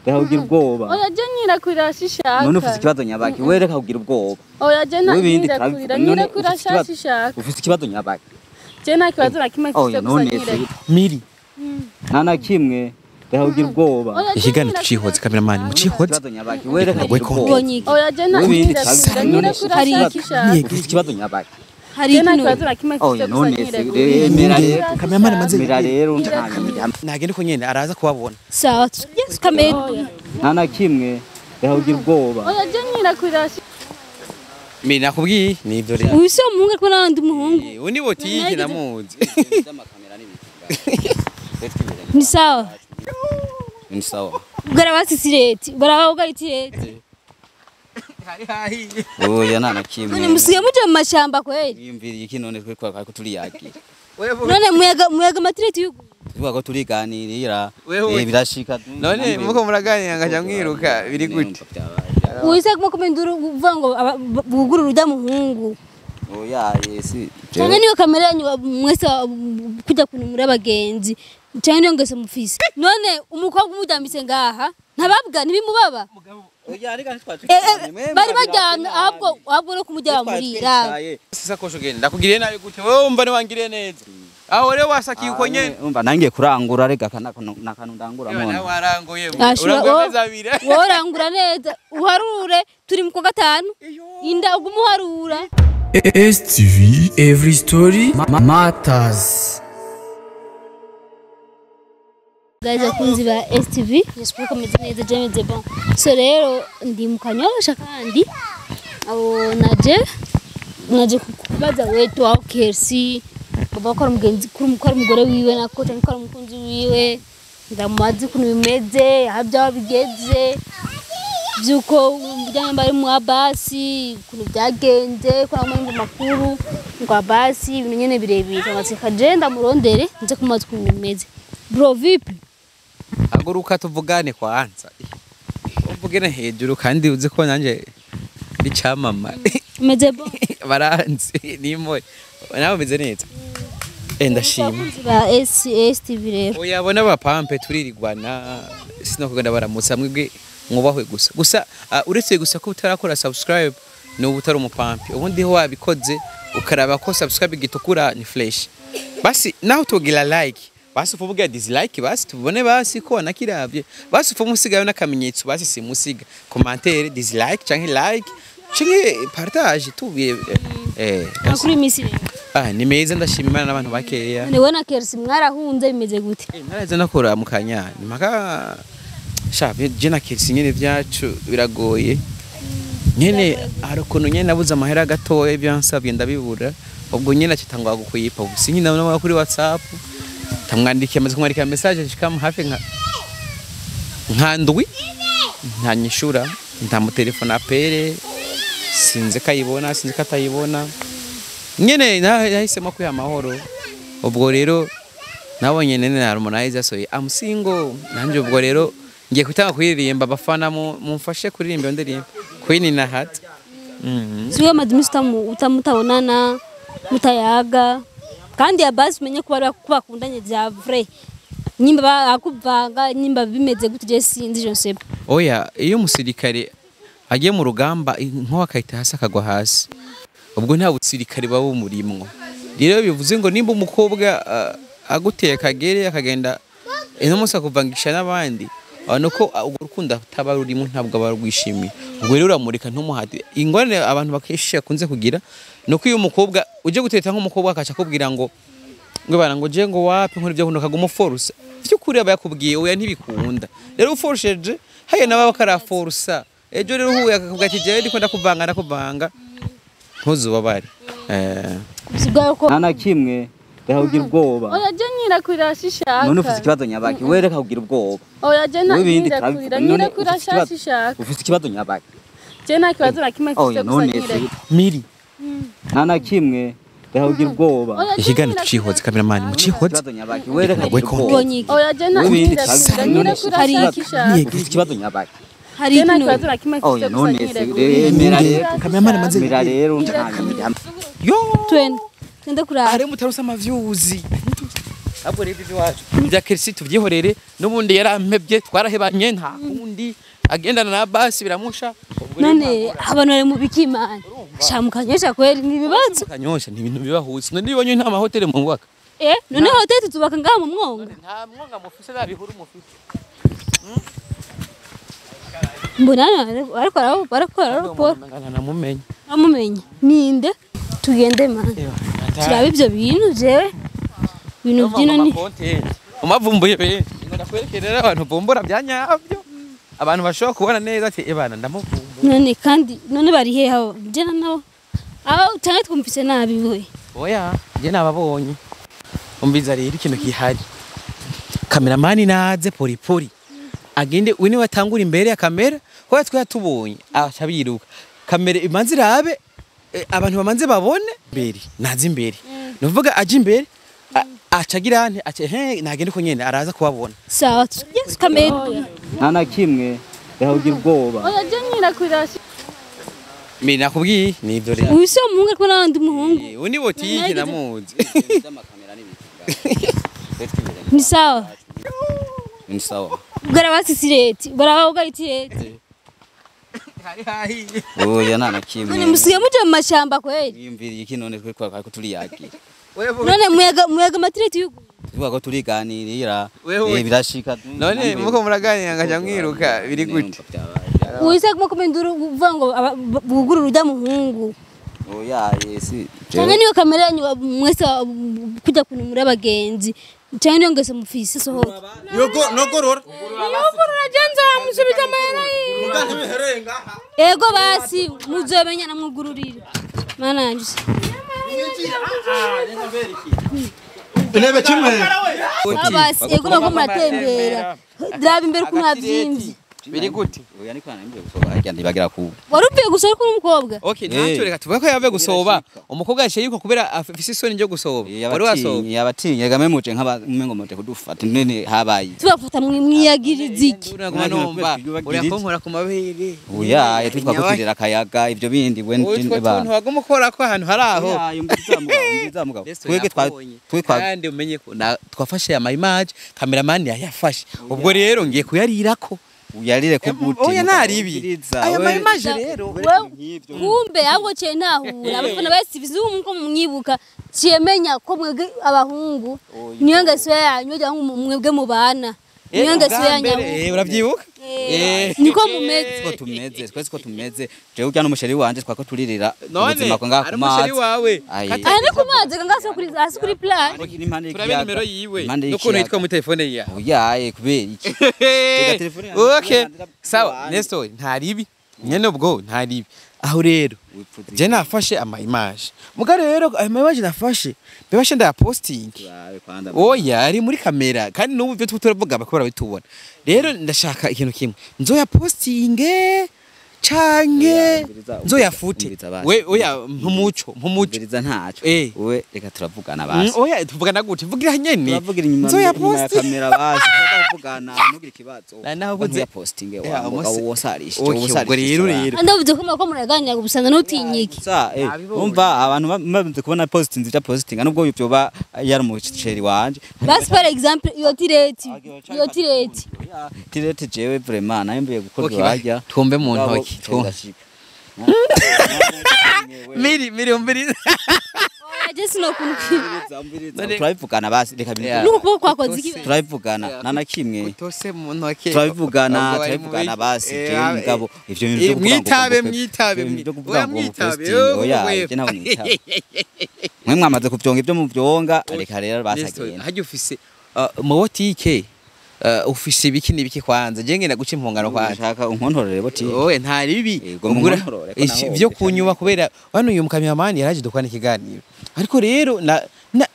Reka kugira ubwoba. Oya je nyirakwira shishaka. None ufite ikibazo nyabaki, wewe reka kugira ubwoba. Oya je Wewe ibindi nyirakwira turabivuga. None nyirakwira ufite ikibazo- shishaka. Ufite ikibazo nyabaki. Je nta kibazo na kimwe mfise Oya gusa none se nyirakwira. miri. Nta na kimwe reka kugira ubwoba. Oya je Ikiganiro tucihoze kameramani mucihoze. Ikibazo nyabaki, wewe reka Reka kugira ubwoba. Ubonye iki? Oya je Wewe ibindi nyirakwira turabivuga. None nyirakwira ufite ikibazo- shishaka. ufite ikibazo nyabaki. Hari Je nta ikintu kibazo na kimwe mfise Oya gusa none se nyirakwira. mera rero. Kameramani maze Mera rero nta nagende ko nyene araza kubabona. Sawa, yes kamera. nta na kimwe reka kugira ubwoba. Oya je nyirakwira Miri nakubwiye nivyo rero. Uyu si umuhungu ariko n'abandi muhungu. Uyu ni botike namuzi. Ni sawa. Ni sawa. Ugara basisireti, baraba itireti. Oya nta na kimwe. None musigaye muja mu mashamba kweli. Mwiyumviriye iki none twe twako turiyagira. None muyaga muyaga amatireti yugu. Tuvuga ko turiganirira. Wewe- Eh birashika. None muko muraganira ngaja mwiruka biri gute? Uyu se kuma komenduru uvuga ngo bugurura urya muhungu. Oya yesi. Cyane niyo kamera yanyu mwese kujya kuntu muri abagenzi. Cyane niyo ngese mufise. None umukobwa umuryambitse ngaha ntababwa ntibimubaba. Oya reka ntitwacu. Bari baryamye ahubwo ahubwo no kumujyana murira. Sasa kosho genda ndakugiriye nabi gute wewe umva ni wangiriye neza. Aho rero wasakiye uko nyene. Umva nangiye kurangura reka kana nakanu ndangura Nawe mona. waranguye. Ashura Uranguye amezi abiri. worangura neza uharure turi mu kwa gatanu inda ugume uharura. STV Every Story Matters. Guys akunzi ba STV j'espère ko meze neza je meze bon. So rero ndi mu Kanyosha kandi abo naje kubaza wetu aho KRC baba ko ari umugenzi kuri ko ari umugore wiwe nako cyangwa ko ari umukunzi wiwe ndamubaza ukuntu bimeze aho byaba bigeze by'uko umuryango ari mu abasi ukuntu byagenze ko namwe mu makuru ngo abasi ibintu nyene birebire amatsiko je ndamurondere nze kumubaza ukuntu bimeze. Bro vipi? Haguruka tuvugane kwanza. Uvugene hejuru kandi uzi ko nanje ndi camama. Umeze bon? Baranzi nimwe. Nawe umeze neza. Eh ndashima. Abakunzi ba STV rero. Oya bona abapampe turirigwana sinokugenda baramutsa mwebwe mwubahwe gusa. Gusa uretse gusa ko utarakora subscribe n'ubu utari umupampe. Ubundi ho wabikoze ukaraba ko subscribe gitukura ni fresh. Basi naho tugira like basi uvuga dislike basi tubone basi ko wanakiravye basi ufu musigayo n'akamenyetso basi simusiga commentaire dislike canke like canke partage tubire Makuru y'imisi rero. Ah ni meza ndashima Imana n'abantu bakeya. None we na KRC mwarahunze bimeze gute? Naraza nakora mu kanya ni maka sha je na KRC nyene vyacu biragoye nyene hari ukuntu nyene nabuze amahera gatoya ibyo yansabye ndabibura ubwo nyene acitangwa gukuyipa ubu sinkina no kuri WhatsApp tamwandikiye amaze kumwandikira message shikam hafi nka ndwi ntanyishura ntamutelefona apere sinzi kayibona sinzi katayibona nyene nahisemo kwiha amahoro ubwo rero nabonye nene na Harmonize asoye I'm single nanje ubwo rero ngiye kutanga kuririmba abafana mumfashe kuririmba iyo ndirimbo Queen na Hat. Siwe madimisi utamutabonana mutayaga kandi abasi umenye ko bari kubakundanye bya vrai nyimba akuvanga nyimba bimeze gute je sinzi je ne sais pas. Oya iyo umusirikare agiye mu rugamba inkuba akahita hasi akagwa hasi ubwo nta busirikare baba bumurimwo. Rero bivuze ngo nimba umukobwa aguteye akagere akagenda ino munsi akuvangisha n'abandi nuko urwo rukundo ataba rurimo ntabwo aba rwishimiye. Ubwo rero uramureka ntumuhate. Ingorane abantu bakenshi bakunze kugira nuko iyo umukobwa uje guteta nk'umukobwa akaca akubwira ngo ngo bana ngo je ngo wapi nkora ibyo nkunda akaguma force by'ukuri aba yakubwiye oya ntibikunda. Rero uforceje haye nabo bakaraforsa ejo rero uhuye akakubwira ati jewe ndiko ndakuvanga ndakuvanga ntuzubabare. Nta na kimwe reka kugira ubwoba. Oya je nyirakwira shishaka. None ufite ikibazo nyabaki, wewe reka kugira ubwoba. Oya je Wewe ibindi nyirakwira turabivuga. None nyirakwira ufite ikibazo- shishaka. Ufite ikibazo nyabaki. Je nta kibazo na kimwe mfise Oya gusa none se nyirakwira. Miri nta na kimwe reka kugira ubwoba. Oya je ikiganiro tucihoze kameramani mucihoze. Ikibazo nyabaki, wewe reka kugira ubwoba. Ubonye iki? Oya je Wewe ibindi nyirakwira turabivuga. None nyirakwira shishaka. ufite ikibazo nyabaki. Hari Je nta ikintu kibazo na kimwe mfise Oya gusa none se nyirakwira. mera rero Kameramani maze mera rero nta yo twende twende kurara. ari mutarusa amavyuzi. Ahubwo rero iwacu bya Kerisi tubyihorere n'ubundi yarampebye twarahebanye nta kundi agendana na basi biramusha. None abantu bari mu bikimana shamukanyesha kweli ni ibibazo. Kanyosha ni ibintu bibahutse. None ibonye nta mahoteli mu mwaka. None hoteli tuzubaka ngaha mu mwonga. Nta mwonga mufise nabihuru mufise. Mbona ariko ariko namumenye. Namumenye. Ninde? Tugende man. Turabe ibyo bintu jewe. Ibintu byino ni umavumbuye be. Ngo ndakwerekerera abantu bombora byanyabyo. Abantu bashobora kubona neza ati ebana ndamuvumbura. None kandi none bari he aho? Je nabo. Aho cyane twumvise nabi we. Oya, je nababonye. Umbiza rero ikintu kihari. Kameramani naze pori pori. Agende we niwe atangura imbere ya kamera ko twe yatubonye aca biruka. Kamera imanze irabe abantu bamanze babone imbere naze imbere. Nuvuga aje imbere acagira nte ace he nagende ko nyene araza kubabona. Sawa yes kamera. Nta na kimwe yahugira ubwoba. Oya je nyina kwirashi. Mimi nakubwiye ni ivyo rero. Uyu si umuhungu ariko n'abandi muhungu. Uyu ni botike namuzi. Ni sawa. Ni sawa. Bwarabasisireti, barabawugaritiyeti. Oya nta na kimwe. None musiye muje mu mashamba kweli. Mwiyumviriye iki none twe ko turiyagira. None muyaga matireti yugu. Tuvuga ko turiganirira birashika. None muko muraganira ngaja mwiruka biri gute? Uwise kuma komenduru uvuga ngo bugurura ujya muhungu. Oya yesi. Cyane niyo kamera yanyu mwese kujya kunumura abagenzi. Cyane niyo ngese mufise sohoka. Yogo nogorora. Yogorora jenza musubita mahera yi. Mugante bihereye ngaha. Ego basi muzobenya namwugururira. Mana yanje. Intebe kimwe. Abasi ego bako muratembera. Drive imbere ku ntavyimvye. Biri gute? Oya niko nanimbiye gusoba harya ndibagira ku. Warupiye gusoba kuri umukobwa? Okay, ntacyo reka tuvuge ko yavuye gusoba. Umukobwa yaciye yuko kubera afise isoni ryo gusoba. Wari wasoba. Yabatinye game muje nk'aba umengo muje kudufata nene habaye. Tubafata mwiyagiriza iki? Uraguma numva urakonkora ku mabere. Oya twitwa kutirira akayaga ivyo bindi we ndi ba. Utwo waguma ukora ko ahantu hari aho. Oya umbiza mugabo. Twege twa kandi umenye ko twafashe ama image cameraman yayafashe. Ubwo rero ngiye kuyarirako. Uyarire ko gute? Oya naribi. Aya ma image rero kumbe ahubwo cye ntahura abafana ba STV ko mumwibuka cyemenya ko mwebwe abahungu niyo ngeso yanyu cyangwa mwebwe mubana niyo ngeso yanyu urabyibuka niko mumeze ko tumeze twese ko tumeze jewe ujya n'umusheri wanje twako turirira ubuzima ko ngaha ku mazi wawe ari ku mazi ngasa kuri hasi kuri plage turabe nimero yiwe nukuntu yitwa mu telefone ya oya kubera iki okay sawa Nestor ntaribi nyene ubwo ntaribi aho rero je nafashe ama image muga rero ama image nafashe bebashe ndaya posting oya ari muri kamera kandi n'ubu byo turavuga bakora bitubona rero ndashaka ikintu kimwe nzoya posting canke nzoya fute we oya mpumuco mpumuco ntaco we reka turavugana basi oya tuvugana gute vugira nyene turavugira inyuma nzoya post kamera basi turavugana ntugire ikibazo naho buze posting wa wosarisha ubwo rero rero ndavuze ko mako muraganira gusanga nutinyike sa umva abantu bamaze kubona post nzija posting nubwo byoba yari umuceri wanje basi for example iyo tireti tireti jewe vraiment nayo mbiye gukora hajya twumve mu ntoki miri miri umbiri oya je sinokunukira turabivugana basi reka nuko kwakoze iki turabivugana nana kimwe utose mu ntoki turabivugana basi je mugabo ivyo bintu mwitabe mwitabe oya mwitabe oya je ntabwo mwitabe mwe mwamaze kuvyonga ivyo muvyonga reka rero basagenda hajya ufise mu botike ufise ibiki nibiki kwanza je ngenda guca impongano kwanza nshaka unkontorere botike owe nta ribi ugura ivyo kunyuma kubera hano uyu mukameramani yaraje dukwana ikiganiro ariko rero na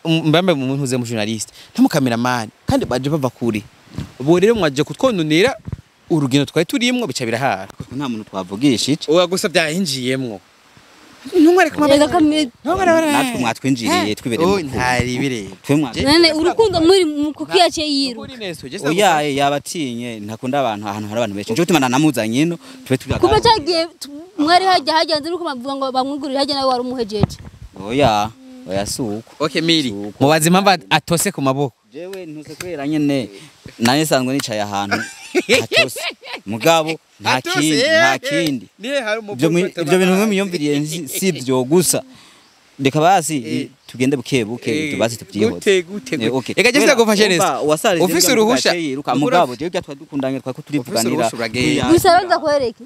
mbambe mu ntuze mu journaliste ntamukameramani kandi baje bava kure ubu rero mwaje kutwononera urugendo twari turimwo bica birahara nta muntu twavugishije oya gusa byahinjiyemwo ntumware kumabega natwe mwatwinjiriye twibereye mu ntari bireba none urukundo muri kuko yaciye yiruka oya yabatinye ntakunda abantu ahantu hari abantu benshi nje utimana namuzanye ino tube turi kuba cyagiye mwari hajya hajyanze nuko bavuga ngo bamwugurira hajya nawe wari umuhejeje oya oya suko okay miri mubaze impamvu atose ku maboko Jewe ntuse kubera nyene nari nsanzwe nicaye ahantu hatose mugabo nta kindi nta kindi. Ibyo bintu mwiyumviriye si byo gusa. Reka basi tugende buke buke basi tubyihoze. Gute gute. Eka je ndagufashe neza. Ufise uruhusha mugabo je twari dukundanye twako turivuganira. Gusa ronza kwereke.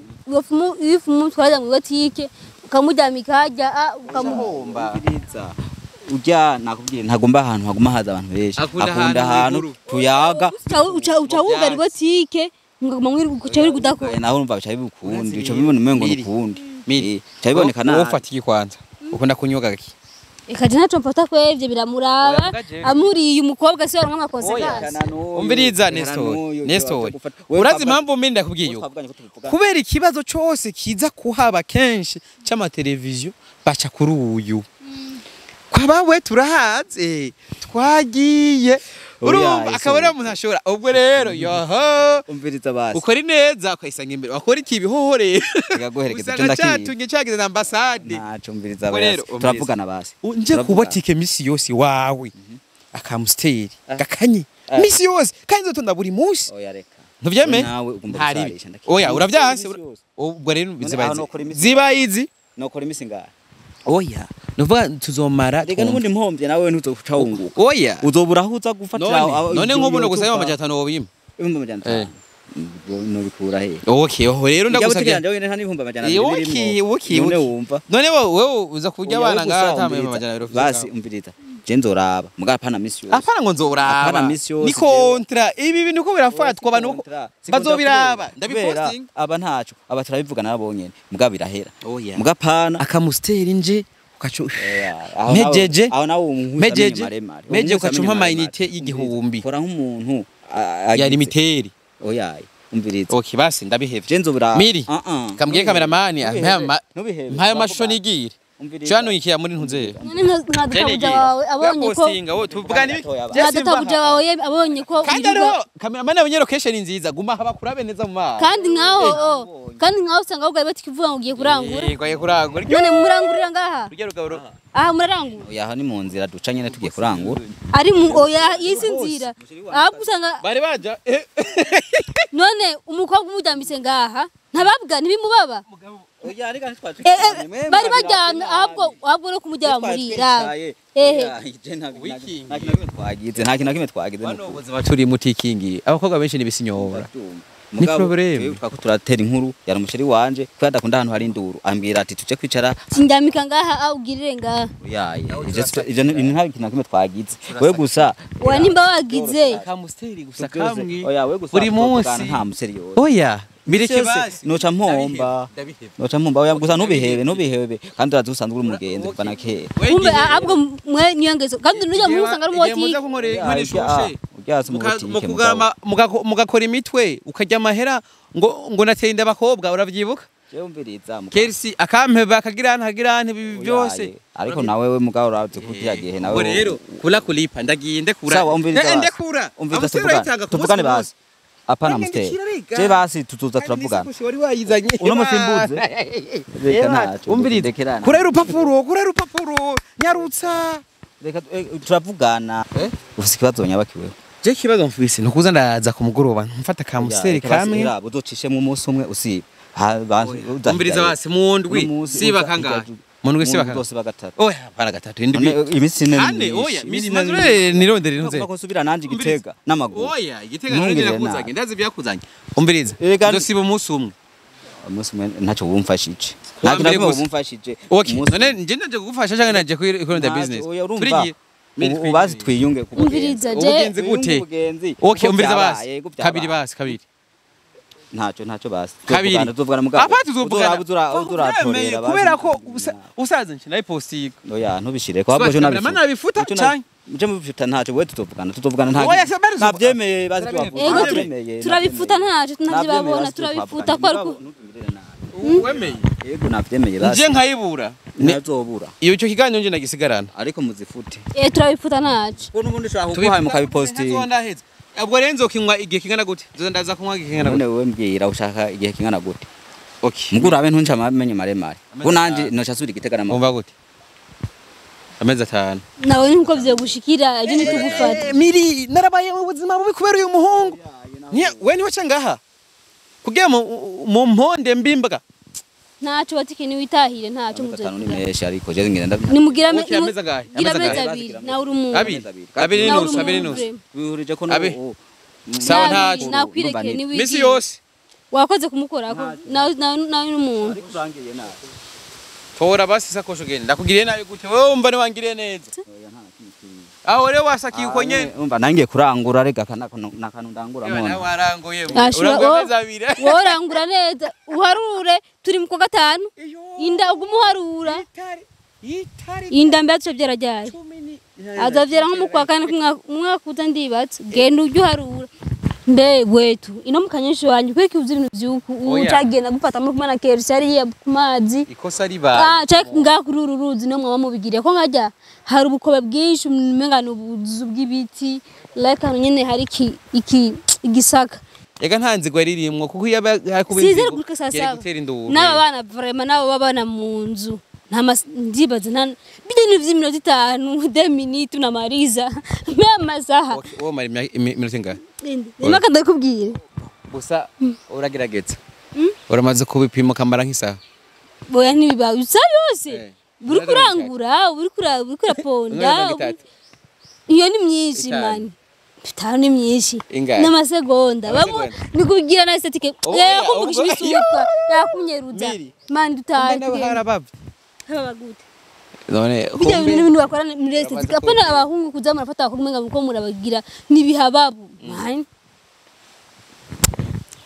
Ifumu twaza mu botike ukamuryamika hajya ukamuhomba. Ujya nakubwiye ntagomba ahantu haguma haza abantu benshi. Akunda ahantu tuyaga. Uca wugara botike ngaguma mwiri uri kudakora. Naho urumva bica bikundi bica bibona umengo nukundi. Bica biboneka nabi. Wowe ufata iki kwanza? Ukunda kunyoga ki? Eka je ntaco mfata kwevye biramuraba amuriye umukobwa se yaronka amakonsekansi. Umviriza Nestor. Urazi impamvu mbi ndakubwiye yuko kubera ikibazo cose kiza kuhaba kenshi c'amateleviziyo baca kuri uyu. Kwabawe turahaze twagiye urumva akaba ari umuntu ashobora ubwo rero yoho umviriza basi ukora neza ukayisanga imbere wakora iki bihohore bikaguherekeza cyo ndakiye cyatunye cyagize na ambasade ntaco umviriza basi turavugana basi nje kubotike misi yose wawe akamusteri gakanye misi yose kandi nzotonda buri munsi oya reka ntuvyeme nawe ugomba gusarisha ndakiye oya uravyanse ubwo rero zibayizi nokora imisi ngahe oya nuvuga tuzomara reka nubundi mpombye nawe ntuzoca wunguka oya uzobura aho uza gufatira none nk'ubu no gusaba 500 wobima 500 nobikura he okay oho rero ndagusabye njye nta 200 okay none wumva none wowe uza kurya abana ngaha ata 200 basi umviriza je nzoraba mugabo apana misi yose apana ngo nzoraba apana misi yose ni kontra ibi bintu ko birafatwa abantu bazobiraba ndabiposting aba ntaco aba turabivuga nabo nyene mugabo birahera mugabo apana akamusteri nje ukacu mejeje aho nawe mejeje mejeje ukacumpa amayinite y'igihumbi kora nk'umuntu ya limiteri oya umviriza okay basi ndabihevye je nzobura miri kambwiye cameraman mpaye amashusho nigire Chano ikiya muri ntuze. None nkadatabuja wawe abonye ko nkadatabuja wawe abonye ko kandi ariho cameraman abonye location nziza guma haba kurabe neza mu maso. Kandi nkaho kandi nkaho usanga ahubwo bati kivuga ngo ugiye kurangura. Yego agiye kurangura. None murangurira ngaha? Rujya rugaburo. Aha murarangura. Oya aha ni mu nzira duca nyene tugiye kurangura. Ari mu oya yisi nzira. Ahubwo usanga bari baja none umukobwa umuryambitse ngaha ntababwa ntibimubaba. Oya ariko ntitwacu bari baryamye ahubwo ahubwo no kumujyama murira ehe nta kintu na kimwe twagize bano ubuzima turi mutikingi abakobwa benshi nibisinyobora ni problème twako turatera inkuru yari umusheri wanje ko adakunda ahantu hari induru ambwira ati tuje kwicara sindyamika ngaha augirire ngaha oya ivyo nta kintu na kimwe twagize we gusa oya nimba wagize kamusteri gusa kamwe oya we gusa buri munsi nta museri yose oya bireke basi noca mpomba oya gusa ntubihebe kandi urazi usanzwe uri umugenzi kuva na kera kumbe ahubwo mwe niyo ngeso kandi nujya mu usanga ari umubotike mugakora imitwe ukarya amahera ngo nateye inda abakobwa uravyibuka Kersi akampeba akagira ntagira ibi byose ariko nawe we mugabo urazi ko gihe nawe rero kula kulipa ndagiye ndekura sawa umviriza ndekura umviriza tuvugane basi apana musteri je basi tutuza turavugana uno musimbuze reka ntaco umviriza kure rupapuro nyarutsa reka turavugana ufise ikibazo nyabakiweho je kibazo mfise nukuza ndaza ku mugoroba mfata ka musteri kamwe uzocishe mu munsi umwe usiba umviriza basi mu ndwi siba kangahe mu ndwi siba kangahe siba gatatu oya apana gatatu indwi imisi ine kane oya imisi ine nirondere ntuze ko subira nanje igitega n'amaguru oya igitega nirondere nakuzanye ndazi byakuzanye umviriza ndosiba umunsi umwe umunsi umwe ntacyo wumfashije ntacyo nakimwe wumfashije okay none nje ndaje kugufasha cyangwa naje kwirondera business turigiye ubazi twiyunge ku umviriza je ubugenzi gute okay umviriza basi kabiri basi kabiri ntacyo basi kabiri tuzovugana mugabo apa tuzovugana uzuratorera kubera ko usaze nje nayipostinga oya ntubishire ko ahubwo je nabifuta cyane muje mubifuta ntacyo we tuzovugana nta oya nabyemeye bazi twavuga turabifuta ntacyo tunavyibabona turabifuta ko ariko wemeye yego navyemeye basi nje nkayibura ntazobura iyo cyo kiganiro nje nagisigarana ariko muzifute turabifuta ntacyo ko nubundi ushaka kuguhaye mukabipostinga ubwo rero nzokinywa igihe kingana gute ndaza kunywa igihe kingana gute none wewe mbwira ushaka igihe kingana gute okay mugura abe ntunca amamenyo maremare ko nanje noca asubira igitega n'amaguru umva gute Amezi 5. Nawe nkuko vyogushikira ejo nitugufata. Miri narabaye mu buzima bubi kubera uyu muhungu. We niwe ca ngaha. Kugira mu mponde mbimbwa. Ntaco batike niwitahire ntaco Amezi 5 ni muzo. menshi ariko je ngenda Nimugira amezi angahe? Gira Amezi amezi angahe? 2 nawe uri umuntu. Abiri n'inusu, abiri n'inusu. Wihurije ko Abi. Sawa ntaco. Nakwireke niwigiye. Misi yose. Wakoze kumukorako nawe nawe uri umuntu. Ariko urangiye nabi. Tora basi sakosho genda. Ndakugiriye nabi gute? Wewe umva niwangiriye neza. Aho rero wasakiye uko nyene. Umva nangiye kurangura rega nakanu ndangura Nawe mona. warangoye. Ashura, Urangoye oh. amezi 2. Wowe urangura neza uharure turi mu kwa 5. Inda ugumu uharura. Inda mbe azovyara ryari? Azovyara nko mu kwa 4 umwaka uza ndibatse. Genda ujye uharura. Mbe wetu ino mukanyesho wanyu kwiki uzi ibintu vyuku ucagenda gufata muri kumwe na Kersi hariya ku mazi. Ikosa ribaye. Cak ngaha kuri uru ruzi no mwaba mubigiriye ko nkajya hari ubukobe bwinshi umenga ni ubuzu bw'ibiti like hano nyene hari iki igisaka. Ega nta nzigo ririmwo kuko iyo ari kuba Sizere inzigo guruka saa yari 7. gutera induru. N'aba bana vraiment nabo babana mu nzu. Nta ndibaza nta bijye ni vy'iminota 5 2 minutes unamaliza. Mbe amasaha. Wowe mara iminota ingahe? Nimaka ndakubwira. Gusa uragerageza. Uramaze kubipima kamara nk'isaha. Boya ntibibaye usa yose. Buri kurangura, buri kuraponda. Iyo ni myinshi mani. 5 ni myinshi. N'amasegonda. Bamwe nikubigira na estetike. Yakumvugisha ibisuka, yakunyeruza. Mani dutaye. Gute. None kumbe ibintu bakora muri estetike. Apana abahungu kuzamura fata abakumenga muko murabagira nibihababu. Mani.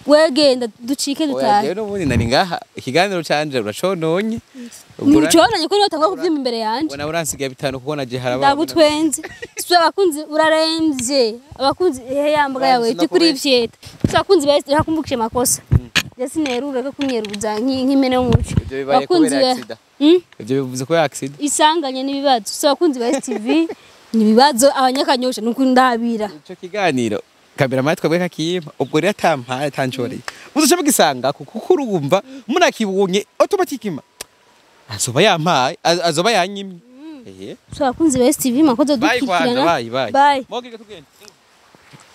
Wegenda ducike dutaye. Oya n'ubundi nari ngaha ikiganiro canje uracononye. Nticononye ko niho kuvyimba imbere yanje. Ubona uransigaye 5 kuko naje haraba. Ndagutwenze. Si abakunzi uraremvye. Abakunzi yambwa yawe tikuri ivyeta. Si abakunzi bahise hakumbukije makosa. Jesi nerure ko kunyeruza nk'imene y'umuco. Ivyo bibaye kubera accident. Ivyo bivuze ko accident. Isanganye n'ibibazo. Si abakunzi ba STV nibibazo abanyakanyosha nuko ndabira. Ico kiganiro kamera twebwe kakiyima ubwo rero atampaye atanshoreye uzoca mugisanga kuko urumva munakibonye automatique azoba yampaye azoba yanyimye. So abakunzi ba STV makoze dukurikirana. Bye bye. Mogirike tugende.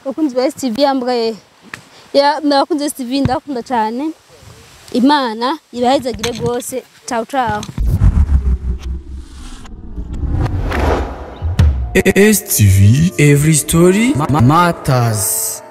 Abakunzi ba STV yambwaye. Ya abakunzi ba STV ndakunda cyane. Imana ibahezagire gose. Ciao ciao. STV Every Story Matters.